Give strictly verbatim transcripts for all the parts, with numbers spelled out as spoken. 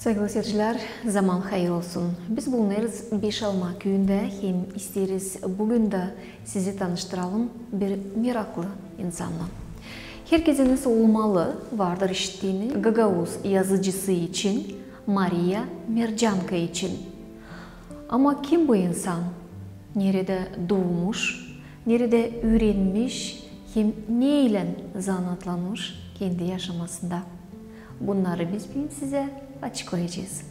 Saygılı seyircilär, zaman hayır olsun. Biz bulunêrız Beşalma küüyündä hem isteeriz büün dä sizi tanıştıralım bir meraklı insannan. Herkeziz olmalı vardır işittiiniz gagauz yazıcısı için Mariya Mercanka için. Ama kim bu insan? Neredä duumuş, neredä üürenmiş hem neylän zanaatlanmış kendi yaşamasında? Bunnarı biz büün sizä açıklayacez.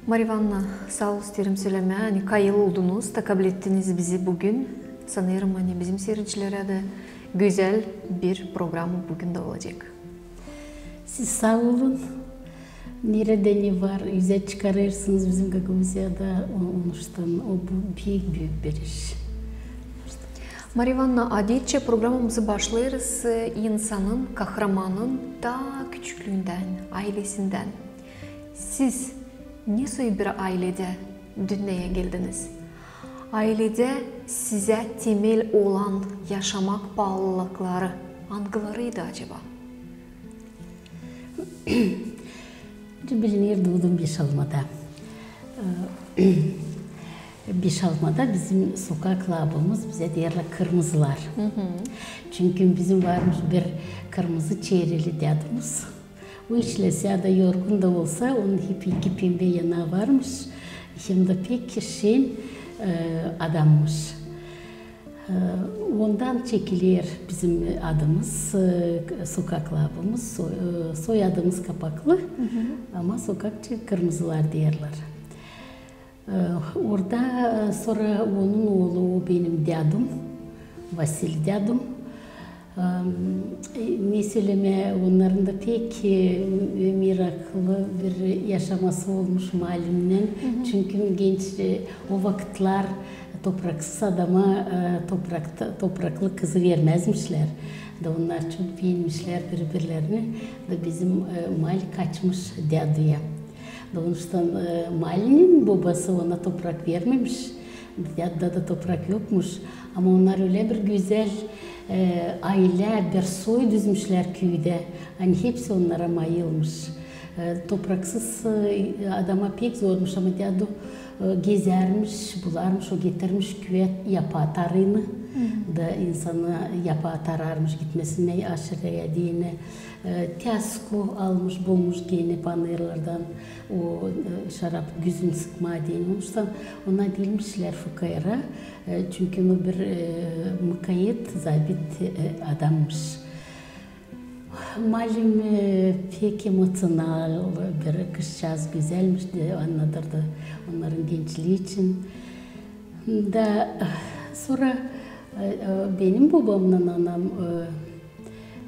Mariya İvannovna, saa olun isteerim sölemää, ani kayıl oldunuz da kabul ettiniz bizi büün. Sanêrım, ani bizim seyircilerä dä gözäl bir programa büün dä olacek. Siz saa olun. Neredä ne var, üzä çıkarêrsınız bizim Gagauziyada, o-, onuştan o bu pek büük bir iş. Mariya İvannovna, adetçä programamızı başlêêrız, e, insanın, kahramanın taa küçüklüündän, aylesindän. Siz ne soy bir ayledä dünneyä geldiniz? Ayledä sizä temel olan yaşamak paalılıkları angılarıydı acaba? Bilinir, duudum Beşalmada. E, Beşalmada bizim sokak labımız, bizä deerlär Kırmızılar. Çünkü bizim varmış bir kırmızı çeerili dädumuz. O işlesä dä, yorgun da olsa, onun hep iki pembä yanaa varmış. Hem dä pek şen, e, adammış. E, ondan çekiler bizim adımız, e, sokak labımız, soy-, e, soyadımız Kapaklı, ama sokak çe-, Kırmızılar deerlär. E, orada, e, sora onun oolu, o benim dädum, Vasil dädum. E, ne sölemää, onnarın da pek, e, meraklı bir yaşaması olmuş malimnän. Çünkü genç, e, o vakıtlar topraksız adama, e, toprakta, topraklı kızı vermäzmişlär. Da onnar çok beenmişlär biri-birlerini. Da bizim, e, mali kaçmış däduya. Da onuştan, e, malinin bobası ona toprak vermemiş. Däduda da toprak yokmuş. Ama onnar ölä bir gözäl, e, aylä, bir soy düzmüşlär küüdä. Ani hepsi onnara mayılmış. E, topraksız, e, adama pek zormuş, ama dädu, e, gezärmiş, bularmış, o getirmiş küüyä yapaa tarıını. Da insana yapaa tararmış, gitmesin aşırıya deyni. E, tääsku almış, bulmuş genä panırlardan, o, e, şarap gözün sıkmaa deyni. Onuştan ona deermişlär fukara, e, çünkü o bir, e, mukayet, zabit, e, adammış. Malim, e, pek emoţional bir kızçaaz, gözälmiş da annadırdı onnarın gençlii için. Da sora, e, e, benim bobamnan anam, e,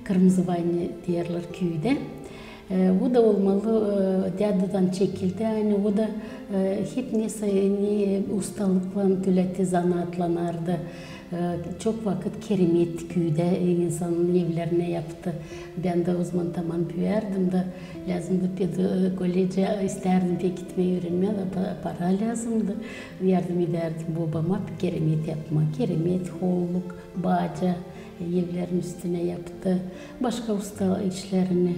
Kırmızıvanni deerlär küüdä. E, o da olmalı, e, dädudan çekildi, ani o da, e, hep nesä, ne ustalıklan tölä te zanaatlanardı. E, çok vakıt keremet küüdä, e, insanın evlerinä yaptı. Bän dä ozaman taman büüyärdim da, lääzımdı pedi-, e, kollecä, istärdim pek gitmää üürenmää, da pa-, para lääzımdı. Yardım edärdim bobama keremet yapmaa, keremet, holluk, baaca, e, evlerin üstünä yaptı. Başka usta işlerini,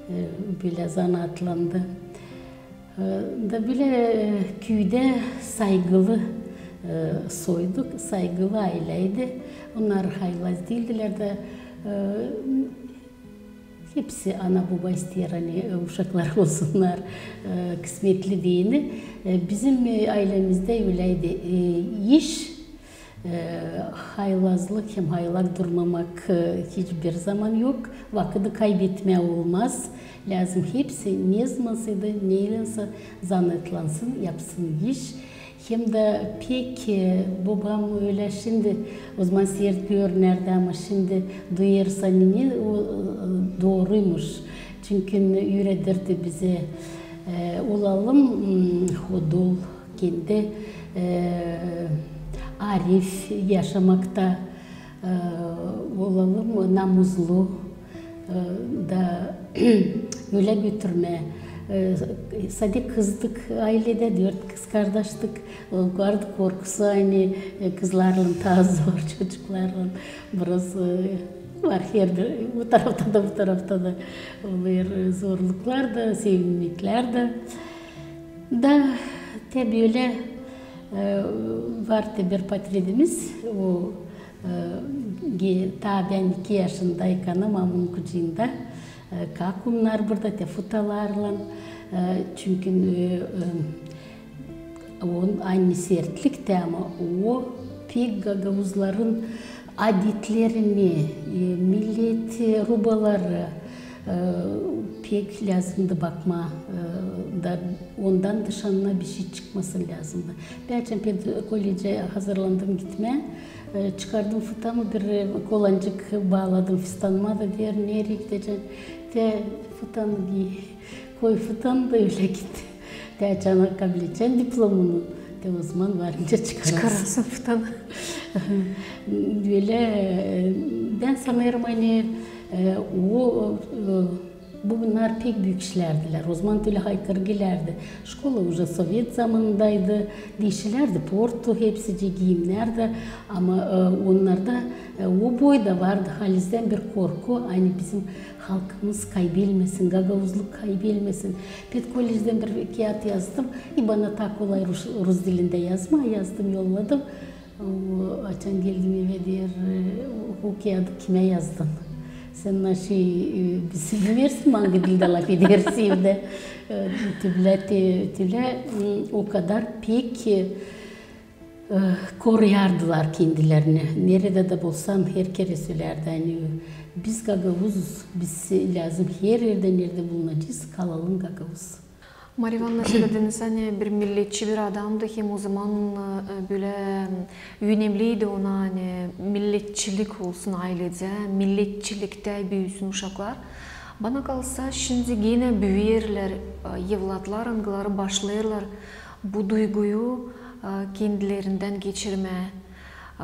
e, bölä zanaatlandı. E, da bölä, e, küüdä saygılı, e, soyduk, saygılı ayläydi. Onnar haylaz diildilär da, e, hepsi ana-boba isteer, ani, e, uşakları olsunnar, e, kısmetli deyni. E, bizim, e, aylämizdä öläydi, e, iş, e, haylazlık hem haylak durmamak, e, hiçbir zaman yok. Vakıdı kaybetmää olmaz. Lääzım hepsi, nezaman sä dä, neylän sä zanaatlansın, yapsın iş. Hem dä pek, e, bobam ölä şindi, ozaman sert görünärdi, ama şindi duyêrsın, ani ne, o, e, dooruymuş. Çünkü üüredirdi bizä, e, olalım, m, hodul, kendi, e, arif yaşamakta, e, olalım namuzlu, e, da ölä götürmää, E, sade kızdık ayledä, dört kız kardaştık. O, vardı korkusu, ani, e, kızlarlan taa zor, çocuklarlan biraz, e, var herbir, bu tarafta da, bu tarafta da olêr, e, zorluklar da, sevinmeklär dä. Da te bölä, e, var te bir portretimiz, o, e, ge-, taa bän iki yaşındaykan, mamunun kucunda, e, kakumnar burada, te futalarlan, e, çünkü, e, e, on ani sertlik te, ama o pek gagauzların adetlerini, e, millet, e, rubaları, e, pek lääzımdı bakmaa, e, da ondan dışına bişey çıkmasın lääzımdı. Bän açan ped-, koledjä hazırlandım gitmää, e, çıkardım futamı, bir, e, kolancık baaladım fistanıma da deer, nereyi gidecän? Te futanı giy, koy futanı da ölä git. Te açan kabledecän diplomunı, te ozaman varınca çıkararsın. Çıkararsın futanı. Ölä, e, bän sanêrım, ani, e, o, e, bunnar pek büük işlärdilär. Ozaman ölä haykırı gelärdi. Şkola uje sovet zamanındaydı. Diişilärdi portu, hepsicii giimnär dä. Ama, e, onnarda, e, o boyda vardı halizdän bir korku, ani bizim halkımız kaybelmesin, gagauzluk kaybelmesin. Ped koledjdän bir kiyat yazdım. E, bana taa kolay rus, rus dilindä yazmaa, yazdım, yolladım. O, açan geldim evä, deer, e, o kiyaadı kimä yazdın? Sän naşey, e, bizi bilmeersin, angı dildä lafederiz evdä. E, te bölä, te, te bölä, m, o kadar pek, e, koruyardılar kendilerini. Neredä dä bulsan, herkerä sölärdi, ani biz gagauzuz, biz lääzım her erdä, neredä bulunacez, kalalım gagauz. Mariya İvannovna, sölediiniz, ani bir milletçi bir adamdı, hem ozaman, e, bölä önemliydi ona, ani milletçilik olsun ayledä, milletçiliktä büüsün uşaklar. Bana kalsa, şindi genä büüyerlär, e, evlatlar, angıları başlêêrlar bu duyguyu, e, kendilerindän geçirmää. E,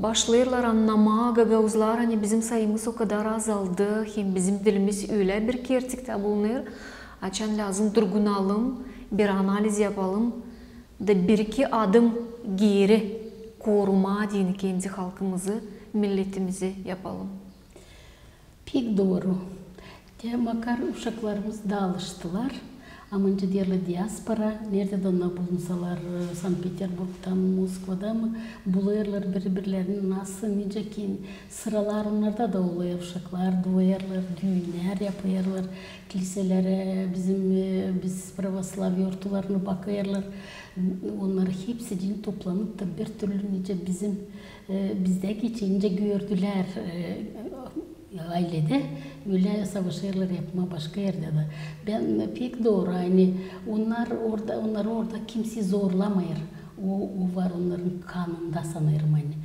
başlêêrlar annamaa, gagauzlar, ani bizim sayımız o kadar azaldı, hem bizim dilimiz ölä bir kertiktä bulunêr, açan lääzım durgunalım, bir analiz yapalım da bir-iki adım geeri korumaa deyni kendi halkımızı, milletimizi yapalım. Pek dooru. Te makar uşaklarımız daalıştılar, ama nicä deerlär diaspora, neredä dä onnar bulunsalar, e, Sankt-Peterburgdan, Moskvadan mı, bulêrlar biri-birlerini, nasıl, nicä ki, sıralar onnarda da olêr, uşaklar duêrlar, düünnär yapêrlar, kiliselerä, bizim, e, biz pravoslav yortularını bakêrlar. Onnar hepsicii toplanıp da bir türlü nicä bizim, e, bizdä geçincä gördülär, e, ayledä, ölä savaşêrlar yapmaa başka erdä dä. Bän pek dooru, ani onnar orada, onnarı orada kimsey zorlamêêr. O, o var onnarın kanında, sanêrım, ani.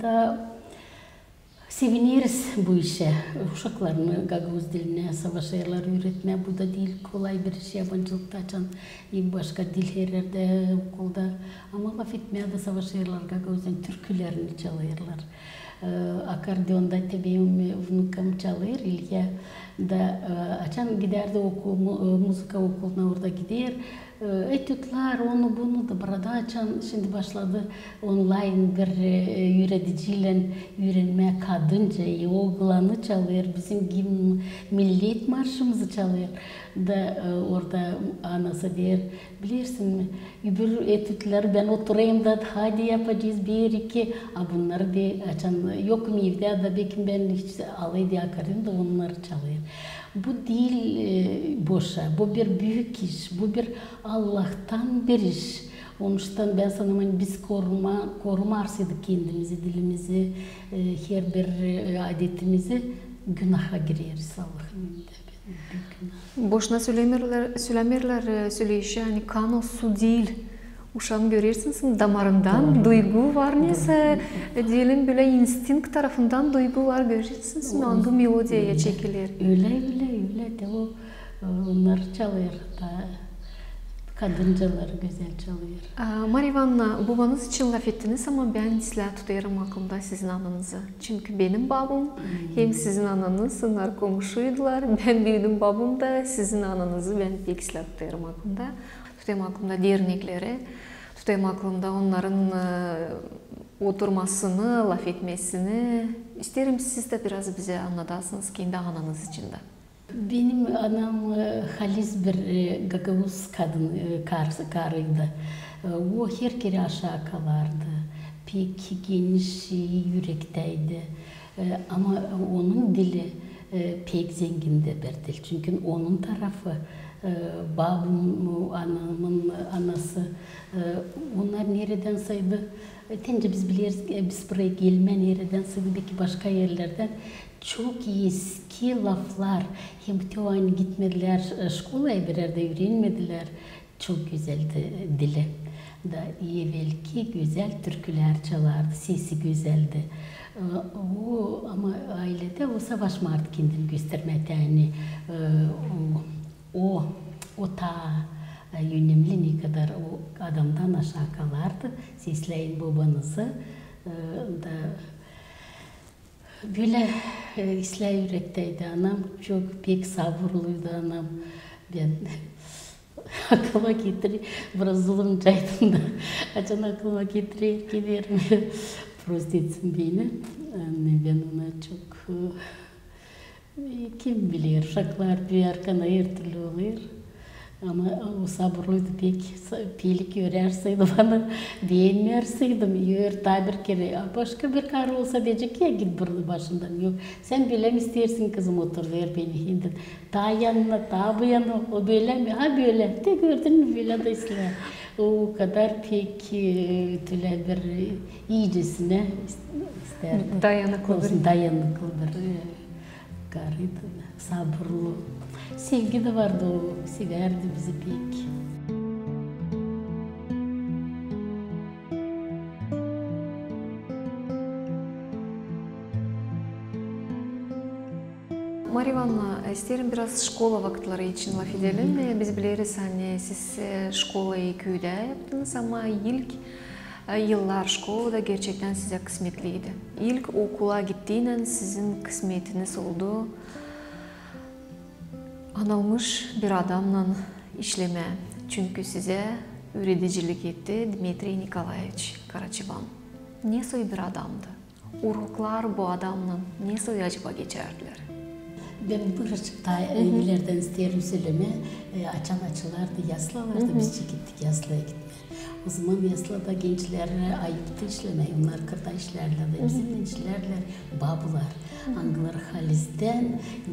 Da sevineriz bu işä. Uşaklarını gagauz dilinä savaşêrlar üüretmää. Bu da diil kolay bir iş, yabancılıkta açan, e, başka dil her erdä, okulda. Ama lafetmää dä savaşêrlar gagauzcan, türkülerini çalêrlar. E, akordeonda te benim, e, vnukam çalêr, İlya da, e, açan gidärdi okul, mu-, e, muzıka okuluna, orada gider. E, etüdlär, onu, bunu da burada açan, şindi başladı onlayn bir, e, üürediciylän üürenmää kadınca, e, oglanı çalêr, bizim gimn, millet marşımızı çalêr. Da, e, orada anası deer, bilersin mi, öbür etüdleri bän oturêrım da, hadi yapacez bir-iki, a bunnarı, deer, açan yokum evdä da, bekim bän hiç alay diil akarım da, onnarı çalêr. Bu diil, e, boşa, bu bir büük iş, bu bir Allahtan bir iş. Onuştan bän sanêrım, ani biz koruma-, korumarsaydık kendimizi, dilimizi, e, herbir, e, adetimizi, günaha gireriz Allahın önündä. Büük günah. Boşuna sölämeerlär, sölämeerlär, e, söleyişi, ani kan o su diil. Uşaan, görersiniz mi, damarından duygu var, neysä, e, deyelim, bölä instinkt tarafından duygu var, görersiniz mi, angı melodiyaya çekiler. Ölä, ölä, ölä. Te o, e, onnarı çalêr da. Kadıncaları gözäl çalêr. A, Mariya İvannovna, bobanız için lafettiniz, ama bän islää tutêrım aklımda sizin ananızı. Çünkü benim babam hem sizin ananız, onnar komuşuydular. Bän büüdüm babamda, sizin ananızı bän pek islää tutêrım aklımda. Tutêrım aklımda dernekleri, tutêrım aklımda onnarın, e, oturmasını, lafetmesini. İsteerim, siz dä biraz bizä annadasınız kendi ananız için dä. Benim anam, e, halis bir, e, gagauz kadın, e, kar-, karıydı. E, o her kerä aşaa kalardı. Pek geniş, e, ürektäydi. E, ama onun dili, e, pek zengindi bir dil. Çünkü onun tarafı, e, babam, anamın anası, e, onnar neredänseydi, e, tän dä biz bileeriz, e, biz buraya gelmää neredänseydi, beki başka erlerdän çok eski laflar, hem te o ani gitmedilär, e, şkolaya, bir erdä üürenmedilär. Çok gözäldi, e, dili. Da evelki gözäl türkülär çalardı, sesi gözäldi. E, o, ama ailedä o savaşmardı kendini göstermää, te ani, e, o, o, o taa, e, önemli, ne kadar o adamdan aşaa kalardı, sesläyin bobanızı, e, da bölä, e, islää ürektäydi anam, çok pek saburluydu anam. Bän aklıma getirer, biraz zulumcaydım da. Açan aklıma getirer, gelirim. Prost etsin beni. Ani bän ona çok, e, kim biler, uşaklar bir arkana her türlü olêr. Ama o saburluydu pek, sa-, pelik örärseydi bana, beenmärseydim, ör taa bir kerä, a başka bir karı olsa deyecek, ya git buradan başımdan, yok. Sän bölä mi isteersin, kızım, otur, ver beni, indi. Taa yanına, taa bu yana, o bölä mi? Ha, bölä. Te gördün mü, bölä dä islää. O, o kadar pek, e, tölä bir, e, iicesinä is-, istärdi. Dayanıklı bir. Olsun, dayanıklı bir, e, karıydı, saburlu. Sevgi dä vardı, o sevärdi bizi pek. Mariya İvannovna, isteerim biraz şkola vakıtları için lafedelim. E, biz bileriz, ani siz, e, şkolayı küüdä yaptınız, ama ilk, e, yıllar şkolada gerçektän sizä kısmetliydi. İlk okula gittiynän sizin kısmetiniz oldu anılmış bir adamnan işlemää, çünkü sizä üüredicilik etti Dmitriy Nikolaeviç Karaçiban. Ne soy bir adamdı? Uroklar bu adamnan ne soy acaba geçärdilär? Bän birazcık taa ilerdän isteerim sölemää, e, açan açılardı yaslalar da, biz çekettik yaslaya gitmää. O zaman yaslada gençlär ayıptı işlemää, onnar kırda işlärdilär da bizim gençlär babular, angıları halizdän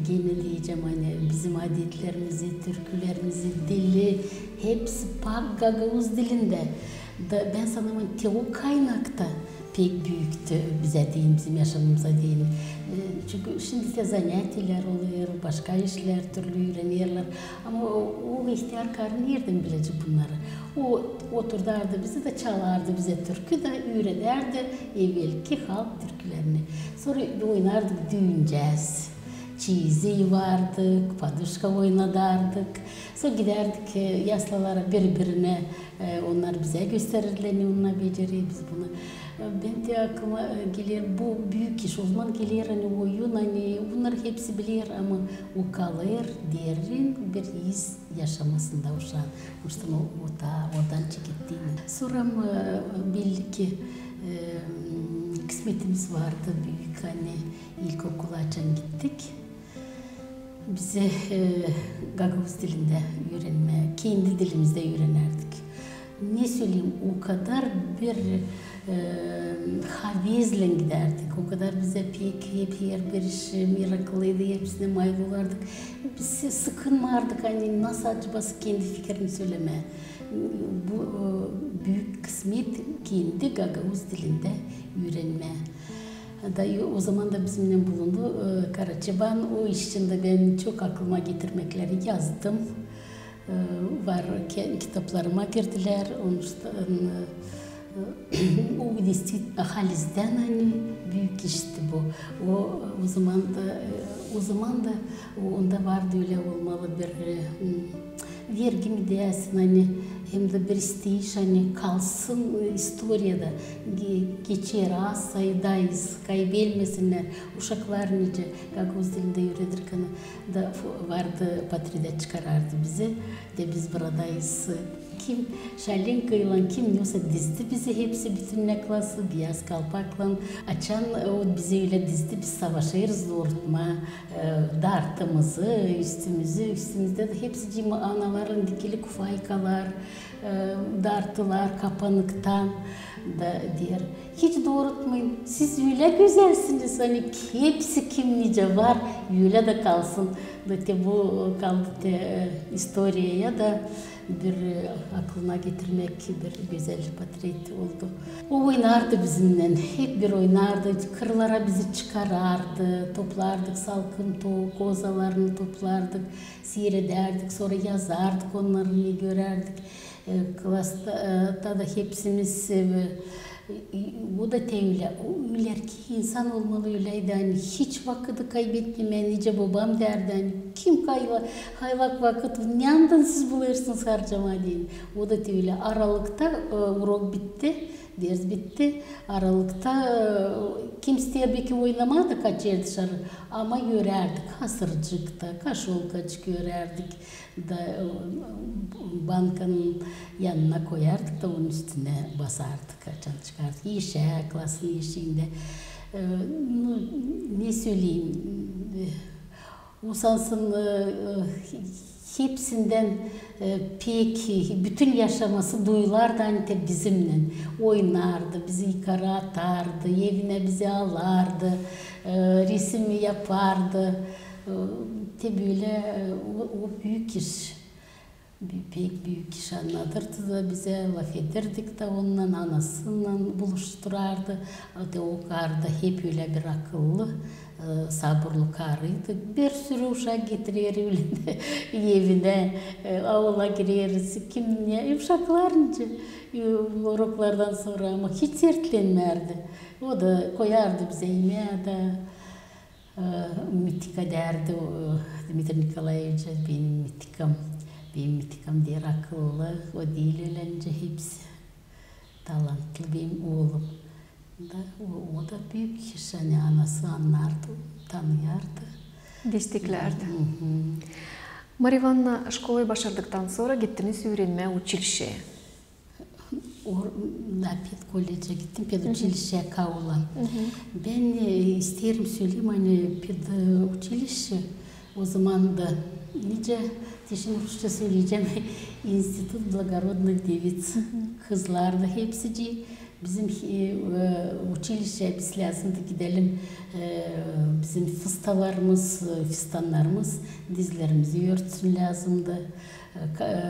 genä deyecäm, ani bizim adetlerimizi, türkülerimizi, dili, hepsi pak gagauz dilindä. Da bän sanêrım, ani te o kaynakta pek büüktü bizä deyni, bizim yaşamamıza deyni. E, çünkü şindi te zanätiylär olêr, başka işlär türlü üürenerlär. Ama o, o ihtär karı neredän bilecek bunnarı? O oturdardı bizi da çalardı bizä türkü da üüredärdi evelki halk türkülerini. Sora oynardık düüncäz, çizi yuvardık, paduşka oynadardık. Sora gidärdik, e, yaslalara biri-birinä, e, onnar bizä gösterirdilär, ne onnar becerer, biz bunu. E, bän dä aklıma, e, geler bu büük iş. O zaman geler, ani oyun, ani bunnar hepsi biler, ama o kalêr derin bir iz yaşamasında uşaan. Onuştan o, o taa oradan çeketti. Sora, e, belli ki, e, kısmetimiz vardı büük, ani ilkokula açan gittik. Bizi, e, gagauz dilindä üürenmää, kendi dilimizdä üürenärdik. Ne söleyim, o kadar bir, e, havezlän gidärdik, o kadar bizä pek hep herbir iş meraklıydı, hepsinä mayıl olardık. Biz sıkınmardık, ani nasıl acaba kendi fikirini sölemää. Bu, e, büük kısmet kendi gagauz dilindä üürenmää. Da, e, o zaman da bizimnän bulundu, e, Karaçiban, o iş için dä bän çok aklıma getirmeklär yazdım. E, var, ke-, kitaplarıma girdilär, onuştan, e, o действительно halizdän, ani büük işti bu. O, o zaman da, e, o zaman da o, onda vardı ölä olmalı bir, e, m, Vergi mi deersin, ani hem dä bir isteyiş, ani kalsın, e, istoriyada, ge-, geçer az sayıda iz, kaybelmesinnär. Uşaklar nicä gagauz dilindä üüredirkän da f-, vardı, potrede çıkarardı bizi, da biz buradayız. Kim şalingaylan, kim ne olsa dizdi bizi hepsi, bütünnä klası, biyaz kalpaklan. Açan, e, o bizi ölä dizdi, biz savaşêrız doorutmaa, e, dartımızı, üstümüzü, üstümüzdä dä hepsi cim-, analarlan dikili kufaykalar, e, dartılar kapanıktan da deer: "Hiç doorutmayın, siz ölä gözälsiniz, ani hepsi kim nicä var, ölä dä kalsın." Da te bu kaldı te, e, istoriyaya da bir, e, aklına getirmäk bir gözäl portret oldu. O oynardı bizimnän, hep bir oynardı, kırlara bizi çıkarardı, toplardık salkım to-, kozalarını toplardık, siiredärdik, sora yazardık onnarı, ne görärdik. E, klasta, e, ta da hepsimiz, e, e, o da te ölä, o ilerki insan olmalı öläydi, ani hiç vakıdı kaybetmemää, nicä bobam därdi, ani kim kayla-, haylak vakıt, neredän siz bulêrsınız harcamaa deyni. O da te ölä, aralıkta, e, urok bitti, ders bitti, aralıkta, e, kim isteer beki oynamaa da kaçêr dışarı, ama görärdik, hasırcık ta, kaşolkacık görärdik. Da, e, bankanın yanına koyardık da, onun üstünä basardık, açan çıkardık. İşä, klasın işindä. E, nu, ne söleyim, e, o sansın, e, e, hepsindän, e, pek, bütün yaşaması duyulardı, ani te bizimnän oynardı, bizi yukarı atardı, evinä bizi alardı, e, resim yapardı. E, te bölä, e, o, o büük iş. Bü-, pek büük iş annadırdı da bizä, lafedärdik da onunnan, anasınnan buluşturardı. O da o karı da hep ölä bir akıllı, e, saburlu karıydı. Bir sürü uşak getirer ölä evinä, e, aula gireriz, kim ne, e, uşaklar nicä, e, uroklardan sora, ama hiç dertlenmärdi. O da koyardı bizä imää da. E, Mitika därdi, o, Dmitriy Nikolaeviç, benim Mitikam, benim Mitikam deer, akıllı, o diil ölä nicä hepsi. Talantlı benim oolum. Da, o, o da büük iş, ani anası annardı, tanıyardı. Desteklärdi. Hı hı. Mariya İvanovna, şkolayı başardıktan sora gittiniz üürenmää uçilişeyä. O, da pedkolecä gittim, peduçilişeyä Kaula. Bän, e, isteerim söleyim, ani peduçilişe o zaman da, nicä te şindi rusça söleyecäm, институт благородных девиц. Kızlardı hepsicii. Bizim, e, e, uçilişeyä biz lääzımdı gidelim, e, bizim fustalarımız, e, fistannarımız dizlerimizi örtsün lääzımdı. E, ka-, e,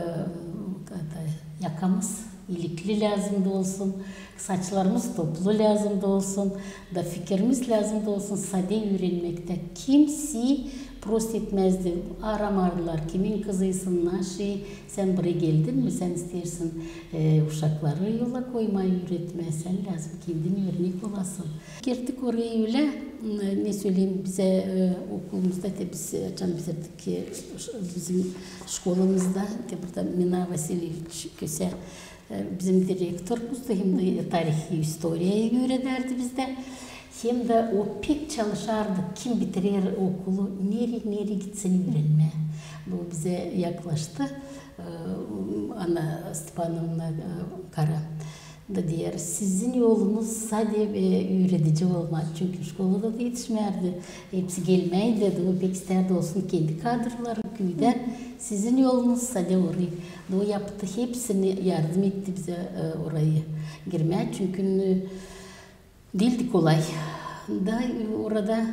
ka-, da, yakamız ilikli lääzımdı olsun, saçlarımız toplu lääzımdı olsun, da fikirimiz lääzımdı olsun sade üürenmektä. Kimsey prost etmäzdi, aramardılar, kimin kızıysın, naşey, sän burayı geldin mi, sän isteersin, e, uşakları yola koymaa, üüretmää, sän lääzım kendin örnek olasın. Girdik oraya ölä, m, ne söleyim, bizä, e, okulumuzda, te biz, e, açan bitirdik, e, ş-, bizim şkolamızda, te burada Mina Vasilyeviç Kösä, e, bizim direktorumuzdu, hem dä tarih, istoriyayı üüredärdi bizdä. Hem dä o pek çalışardı, kim bitirer okulu, nereyi, nereyi gitsin üürenmää. Bu bizä yaklaştı, e, Anna Stepanovna, e, Kara. Da deer, sizin yolunuz sade, e, üüredici olmaa, çünkü şkolada da etişmärdi. Hepsi gelmeydi, da o pek istärdi olsun kendi kadraları, küüdän. Sizin yolunuz sade orayı. Da o yaptı, hepsini yardım etti bizä, e, orayı girmää, çünkü, e, diildi kolay. Da, e, orada,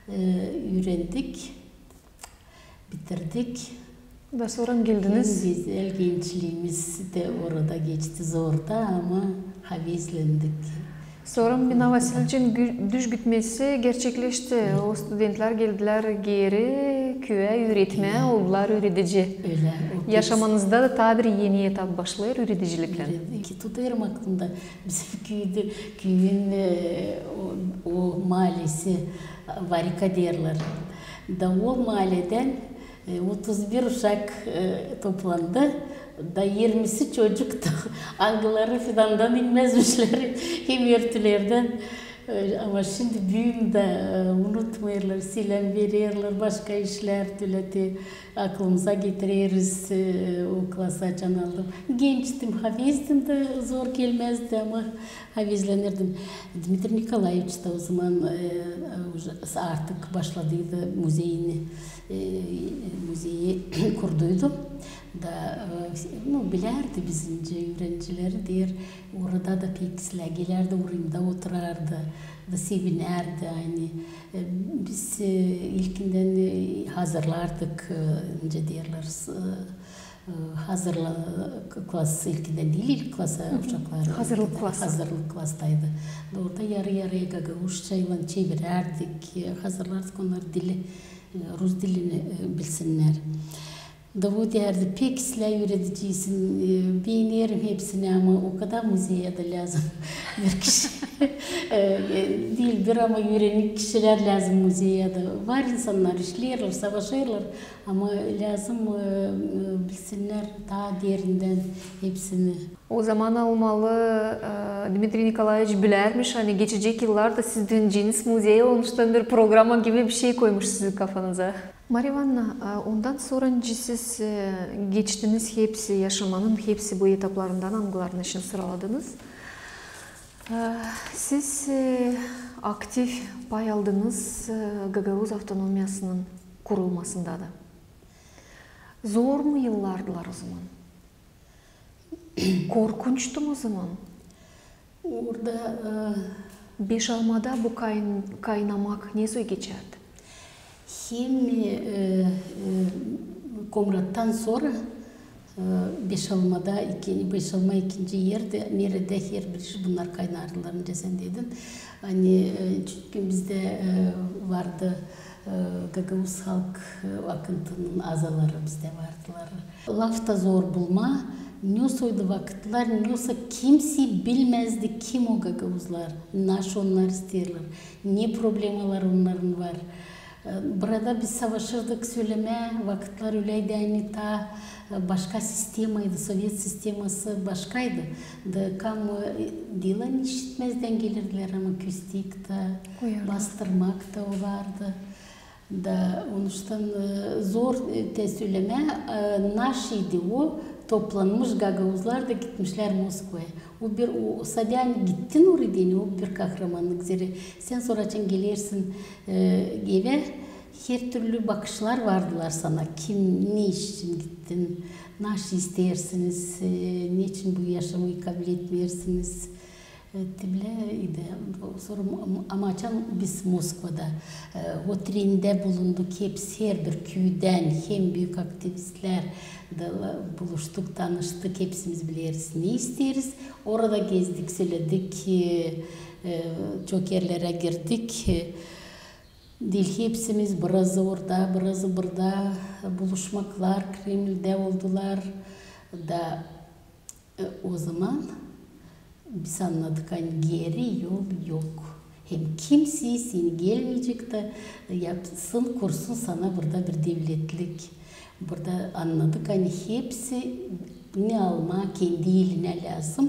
e, üürendik. Bitirdik. Da sora geldiniz. En gözäl gençliimiz dä orada geçti, zorda, ama havezlendik. Sora Mina Vasilyeviçin gü-, düş gitmesi gerçekleşti. O studentlär geldilär geeri küüyä üüretmää, oldular üüredici. Ölä, o pek. Yaşamanızda da taa bir eni etap başlêêr üürediciliklän. Üürediciliklän. Ki tutêrım aklımda, bizim küüdä, küüyün, e, o, o maalesi, Varika deerlär. Da o maaledän E, otuz bir uşak, e, toplandı. Da irmisi çocuktu. Angıları fidandan inmezmişlär, hem örtülerdän. E, ama şindi büün dä, e, unutmêêrlar, seläm vererlär, başka işlär tölä te aklımıza getireriz, e, o klası açan aldım. Gençtim, havezdim da zor gelmäzdi, ama havezlenirdim. Dmitriy Nikolaeviç ta o zaman, e, e, artık başladıydı muzeyini, e, muzeyi kurduydu. Da, e, nu, bilärdi bizincä üürencileri, deer, orada da pek islää gelärdi, orada oturardı, da sevinärdi, ani, e, biz, e, ilkindän, e, hazırlardık, e, nicä deerlär, s-, e, hazırla-, k-, klas, ilkindän diil, ilk klasa uşaklar. Hazırlık klası. Hazırlık klastaydı. Da orada yarı-yarıya gagauzçaylan çevirärdik, e, hazırlardık onnarı dili, e, rus dilini, e, bilsinnär. Da o deerdi, pek islää üüredecäsin, e, beenerim hepsini, ama o kadar muzeyä dä lääzım bir kişi, e, e, diil bir, ama üürenik kişilär lääzım muzeyä dä. Var insannar, işleerlär, savaşêrlar, ama lääzım, e, e, bilsinnär taa derindän hepsini. O zaman olmalı, e, Dmitriy Nikolaeviç bilärmiş, ani geçecek yıllarda siz döneceniz muzeyä, onuştan bir programa gibi bir şey koymuş sizin kafanıza. Mariya İvanna, e, ondan sora nicä siz, e, geçtiniz hepsi, yaşamanın hepsi bu etaplarından, angılarını şindi sıraladınız. E, siz, e, aktiv pay aldınız, e, Gagauz avtonomiyasının kurulmasında da. Zor mu yıllardılar o zaman? Korkunçtu mu o zaman? Orada, e, Beşalmada bu kayn-, kaynamak ne soy geçärdi? Hem, e, e, Komrattan sora, e, Beşalmada iki-, Beşalma ikinci erdi, neredä herbir iş bunnar kaynardılar, nicä sän dedin. Ani, e, çünkü bizdä, e, vardı, e, gagauz halk, e, akıntının azaları bizdä vardılar. Lafta zor bulmaa, ne soydu vakıtlar, ne soy kimsey bilmäzdi, kim o gagauzlar, naşey onnar isteerlär, ne problemalar onnarın var. E, burada biz savaşırdık sölemää, vakıtlar öläydi, ani taa, e, başka sistemaydı, sovet sisteması başkaydı. Da kam, e, diil ani işitmäzdän gelirdilär, ama köstek tä, bastırmak tä olardı. Da onuştan, e, zor, e, te sölemää, e, naşeydi o, toplanmış gagauzlar da gitmişlär Moskvaya. O bir, o, sade ani gittin oraya deyni, o bir kahramanlık zerä. Sän sora açan gelersin, e, evä, hertürlü bakışlar vardılar sana. Kim, ne için gittin, naşey isteersiniz, e, neçin bu yaşamayı kabletmeersiniz? E, te bilä, e, dä, sora, ama açan biz Moskvada, e, o trendä bulunduk, hepsi, herbir küüdän, hem büük aktivistlär da, buluştuk, tanıştık, hepsimiz bileriz, ne isteeriz. Orada gezdik, söledik, e, e, çok erlerä girdik. E, diil hepsimiz, birazı orada, birazı burada, buluşmaklar Kremldä oldular. Da, e, o zaman biz annadık, ani geeri yol yok. Hem kimsey seni gelmeyecek tä, e, yapsın, kursun sana burada bir devletlik. Burada annadık, ani hepsi ne almaa kendi elinä lääzım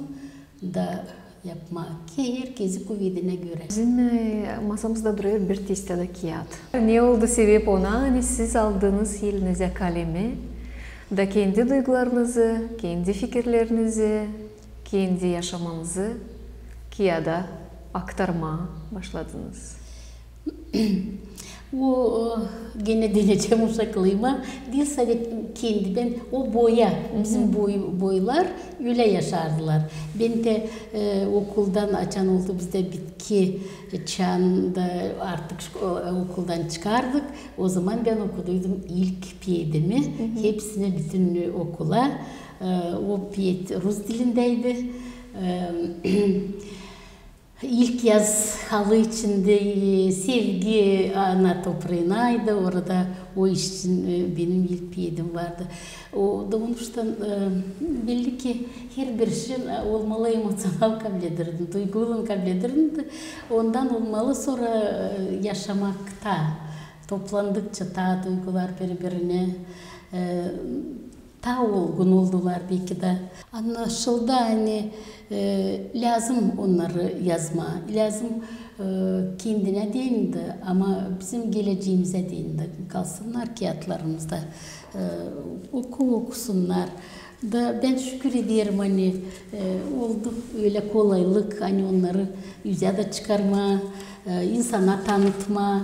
da yapmaa, ki herkezi kuvedinä görä. Bizim, e, masamızda durêr bir testiyada kiyat. Ne oldu sebep ona, ani siz aldınız elinizä kalemi da kendi duygularınızı, kendi fikirlerinizi, kendi yaşamanızı kiyada aktarmaa başladınız? O, e, genä dönecäm uşaklığıma, diil sade kendi bän, o boya, bizim boy-, boylar ölä yaşardılar. Bän tä, e, okuldan, açan oldu bizdä bitki çaanda artık şko-, e, okuldan çıkardık, o zaman bän okuduydum ilk peedimi, hepsinä, bütün okula. E, o peed rus dilindäydi. E, İlk yaz halı içindä, e, sevgi ana topraanaydı, orada o iş için, e, benim ilk peedim vardı. O da onuştan, e, belli ki, herbir işin, e, olmalı emoţional kablederin, duyguylan kablederin, ondan olmalı sora, e, yaşamakta. Toplandıkça taa duygular biri-birinä, e, taa olgun oldular beki dä. Annaşıldı, ani, e, lääzım onnarı yazmaa, lääzım, e, kendinä deyni dä, ama bizim gelecämizä deyni dä kalsınnar kiyatlarımızda, e, oku, okusunnar. Da bän şükür ederim, ani, e, oldu ölä kolaylık, ani onnarı üzä dä çıkarmaa, e, insana tanıtmaa.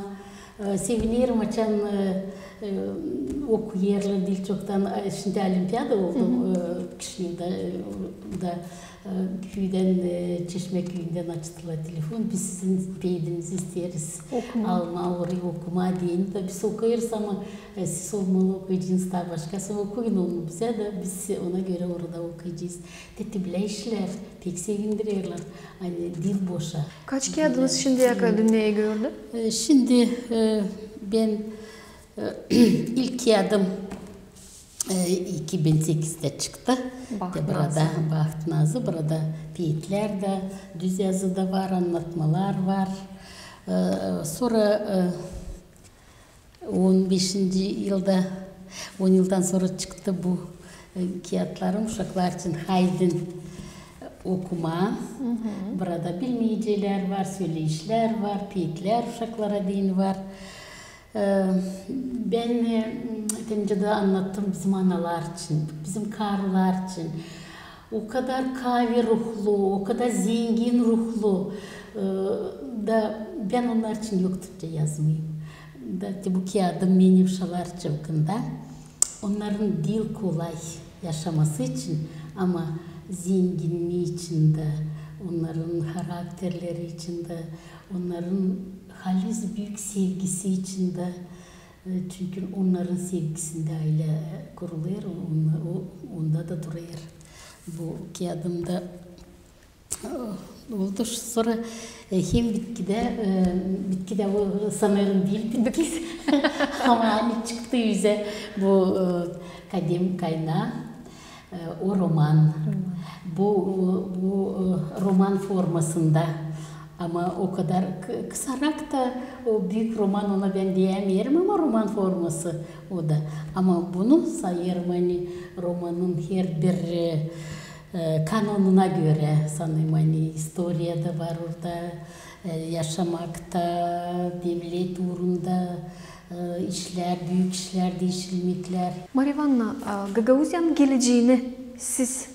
E, sevinerim, açan, e, e, okuyêrlar diil çoktan, e, şindi olimpiada oldu, e, Kişinevda, e, da, e, küüdän, e, Çeşmä küüyündän açtılar telefon, biz sizin peydinizi isteeriz almaa, orayı okumaa deyni dä, biz okuyêrız, ama, e, siz olmalı okuyacınız taa başka, sora okuyun onu bizä dä, biz ona görä orada okuyacez. Te, te bölä işlär pek sevindirerlär, ani diil boşa. Kaç kiyadınız şindiyä kadar dünneyä gördü? E, şindi, e, bän, e, ilk kiyadım, e, iki bin sekizdä çıktı. Baht nazı. Burada Baht nazı, burada peetlär dä, düz yazı da var, annatmalar var. E, sora, e, on beşinci yılda, on yıldan sora çıktı bu, e, kiyatlarım uşaklar için, Haydin okumaa. Burada bilmeyicilär var, söleişlär var, peetlär uşaklara deyni var. E, bän, e, öncä dä annattım bizim analar için, bizim karılar için. O kadar kaavi ruhlu, o kadar zengin ruhlu, e, da bän onnar için yok türkçä yazmayım. Da te bu kiyadım Menevşalar çılgında. Onnarın diil kolay yaşaması için, ama zenginnii için dä, onnarın harakterleri için dä, onnarın halis büük sevgisi için dä, e, çünkü onnarın sevgisindä aylä kurulêr, on-, o, onda da durêr. Bu kiyadımda, e, oldu. Sora, e, hem bitkidä, e, bitkidä bu, sanêrım, diil bitki. Ama ani çıktı üzä bu, e, Kadem kaynaa, e, o roman. Bu, bu, e, roman formasında. Ama o kadar kı-, kısarak ta o büük roman, ona bän deyämeerim, ama roman forması o da. Ama bunu sayêrım, ani romanın herbir, e, e, kanonuna görä, sanêrım, ani istoriya da var orada, e, yaşamak ta, devlet uurunda, e, işlär, büük işlär, diişilmeklär. Mariya İvanonovna, a, Gagauziyanın geleceenä siz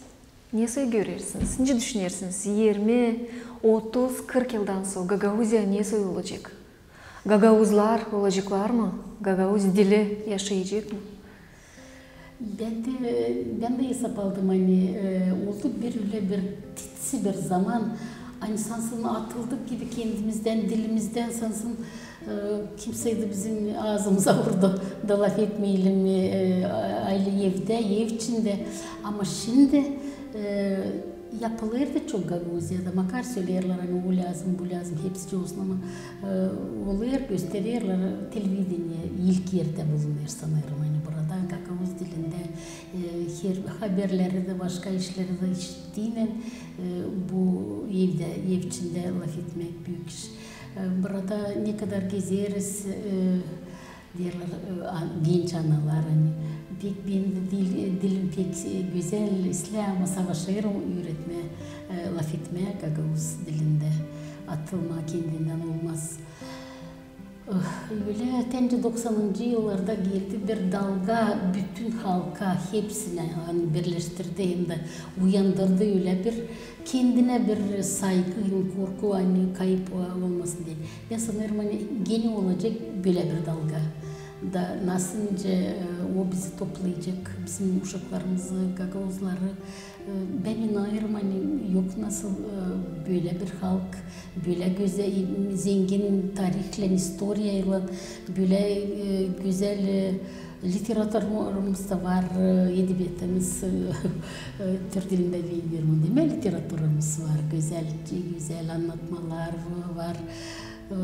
nesoy görersiniz? Nicä düşünersiniz? Irmi, otuz, kırk yıldan sora Gagauziya nesoy olacek? Gagauzlar olaceklar mı? Gagauz dili yaşayacek mı? Bän dä, bän dä esap aldım, ani, e, oldu bir ölä bir titsi bir zaman, ani sansın atıldık gibi kendimizdän, dilimizdän, sansın, e, kimsey dä bizim aazımıza orada da lafetmeyelim, e, aylä evdä, ev içindä. Ama şindi, e, yapılêr da çok Gagauziyada, makar söleerlär, ani o lääzım, bu lääzım, hepsi olsun, ama, e, olêr, göstererlär, televideniye ilk erdä bulunêr, sanêrım, ani burada gagauz dilindä, e, her haberleri dä, başka işleri dä işittiynän, e, bu evdä, ev içindä lafetmäk büük iş. E, burada ne kadar gezeriz, e, deerlär, e, a-, genç analar, ani, pek benim dä dil-, dilim pek, e, gözäl islää, ama savaşêrım üüretmää, e, lafetmää gagauz dilindä. Atılmaa kendindän olmaz. Eh, ölä, bence, doksanıncı yıllarda geldi bir dalga bütün halka, hepsinä, ani, birleştirdi hem dä uyandırdı ölä bir kendinä bir saygı, korku, ani kayıp, e, olmasın deyni. Bän sanêrım, ani genä olacek bölä bir dalga. Da nasıl nicä, e, o bizi toplayacek, bizim uşaklarımızı, gagauzları. E, bän inanêrım, ani yok nasıl, e, bölä bir halk, bölä gözä-, zengin tarihlän, istoriyaylan, bölä, e, gözäl, e, Literaturumuz da var, e, edebiyatımız, e, e, türk dilindä bilmeerim, demää, literaturamız var, gözäl, gözäl annatmalar var. E,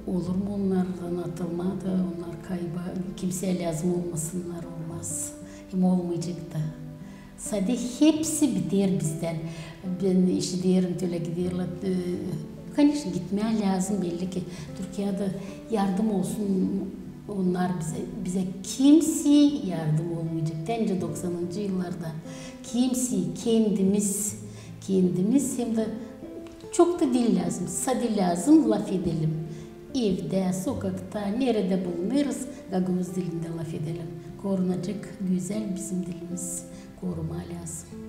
olur mu onnardan atılmaa da, onnar kayba, kimseyä lääzım olmasınnar, olmaz. Hem olmayacek ta. Sade hepsi biter bizdän. Bän işiderim, tölä giderlär. E, koneçno, gitmää lääzım, belli ki, Türkiyada yardım olsun, Onnar bizä, bizä kimsey yardım olmayacek. Tä nicä doksanıncı yıllarda kimsey, kendimiz, kendimiz hem dä çok ta diil lääzım, sade lääzım lafedelim. Evdä, sokakta, neredä bulunêrız, gagauz dilindä lafedelim. Korunacek gözäl bizim dilimiz, korumaa lääzım.